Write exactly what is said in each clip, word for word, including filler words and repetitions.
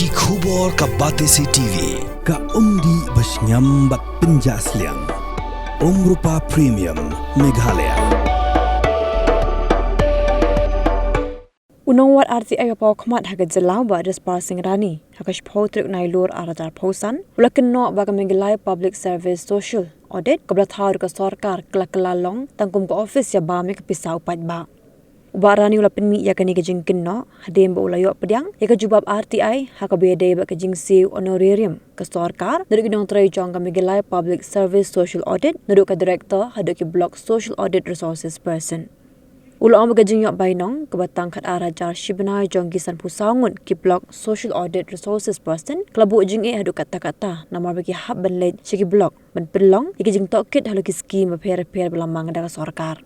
Ki khubor ka Batesi T V, ka umdih ba shngiam bad pynjah sliang. Umrupa Premium, Meghalaya. U nongwad R T I ba paw khmat ha ka jylla, Bah Rispar Singh Rani, ha ka shiphew tarik Nailur ar hajar phew san, u la kynnoh ba ka Meghalaya Public Service Social Audit kaba la thaw da ka sorkar ka la kylla long tang kum ka ophis ïa bam ïa ka pisa u paidbah. U Bah Rani u la pynmih ïa kane ka jingkynnoh hadien ba u la ïoh pdiang ïa ka jubab R T I ha kaba ïadei bad ka jingsiew honorarium ka sorkar naduh ki nongtrei jong ka Meghalaya Public Service Social Audit, naduh ka director haduh ki block social audit resources person. U la ong ba ka jingïoh bainong kaba tang khat ar hajar shi bnai jong ki sanphew saw ngut ki block social audit resources person ka la buh jingeh haduh katta katta namar ba ki hap ban leit sha ki block ban pynlong ïa ki jingtohkit halor ki skim bapher bapher ba la mang da ka sorkar.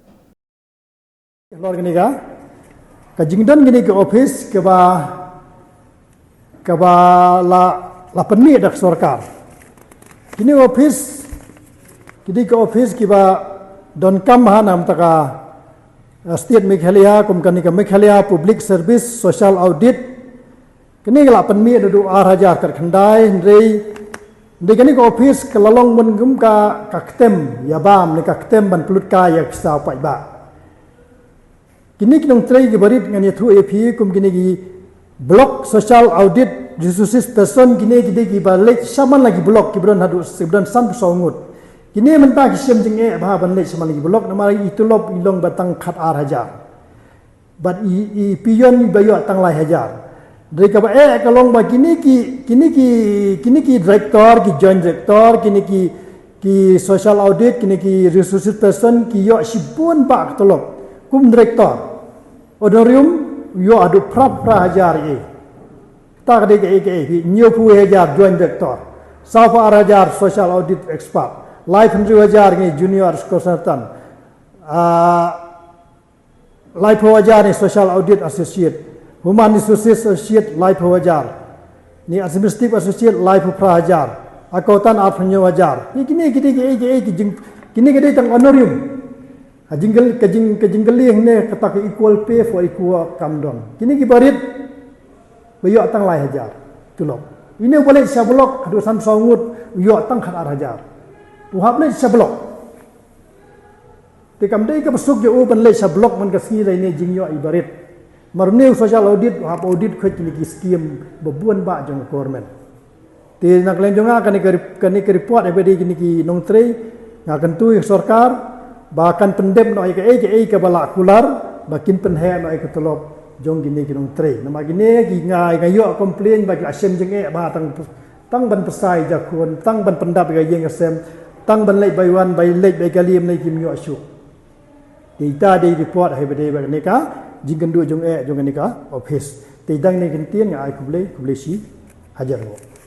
Halor kane ka, ka jingdon kine ki ophis kaba, kaba la, la pynmih da ka sorkar. Kine ophis, kine ki ophis kiba donkam ha na bynta ka, eh, State Meghalaya, kum kane ka Meghalaya Public Service Social Audit. Kane ka la pynmih naduh ar hajar khatkhyndai, hynrei, hynrei kane ka ophis ka la long bun kum ka, ka ktem ïa bam ne ka ktem ban pynlut kai ïa ka pisa u paidbah. Kine ki nongtrei kiba rit ngan ïathuh ïa phi kum kine ki block social audit resources person, kine ki dei kiba leit shaman la ki block kiba don haduh, kiba don sanphew saw ngut. Kine mynta ki shem jingeh bha ban leit shaman la ki block namar i tulop i long ba tang khat ar hajar. Bad i, i peon iba ïoh tang lai hajar. Hynrei kaba eh ka long ba kine ki, kine ki, kine ki director, ki joint director, kine ki, ki social audit, kine ki resources person ki ïoh shibun bah ka tulop. Kum director, honorarium ïoh haduh phra phra hajar eh. Kata ka dei ka eh ka eh, hynñiewphew hajar joint director, sawphew ar hajar social audit expert, laiphew hynriew hajar ngi junior consultant. Ah, laiphew hajar ni social audit associate, human resources associate laiphew hajar, ni administrative associate laiphew phra hajar, accountant arphew hynñiew hajar. Ni kine, kine, kine, kine, kine, kine ki dei tang honorarium. Ka jingkylli, ka jing, ka jingkylli hangne kata ka equal pay for equal work kam don. Kine kiba rit ba ïoh tang lai hajar tulop. Ine uba leit sha block haduh sanphew saw ngut u ïoh tang khat ar hajar. U hap leit sha block. Te kam dei kaba suk ïa u ban leit sha block man ka sngi lane jingïoh iba rit. Namar une u social audit u hap audit khuid kine ki skim ba bun bah jong ka government. Te na ka liang jong nga kane ka rep-, kane ka report ïa ba dei kine ki nongtrei, nga kyntu ïa ka sorkar ba kan pyndep noh ïa kaei kaei kaba lah kular ba kin pynheh noh ïa ka tulop jong kine ki nongtrei. Namar kine ki nga, nga ïoh complain ba ki la shem jingeh ba tang Tang ban pynshai ïa ka khun, tang ban pyndap ïa ka ïing ka sem, tang ban leit bai wan, bai leit bai kali, ym leit kim ïoh shuh. Te ita dei report ha iba dei bad kane ka jingkynduh jong eh jong kane ka office. Te dang ne kyntien nga ai khublei, khublei shi hajar nguh.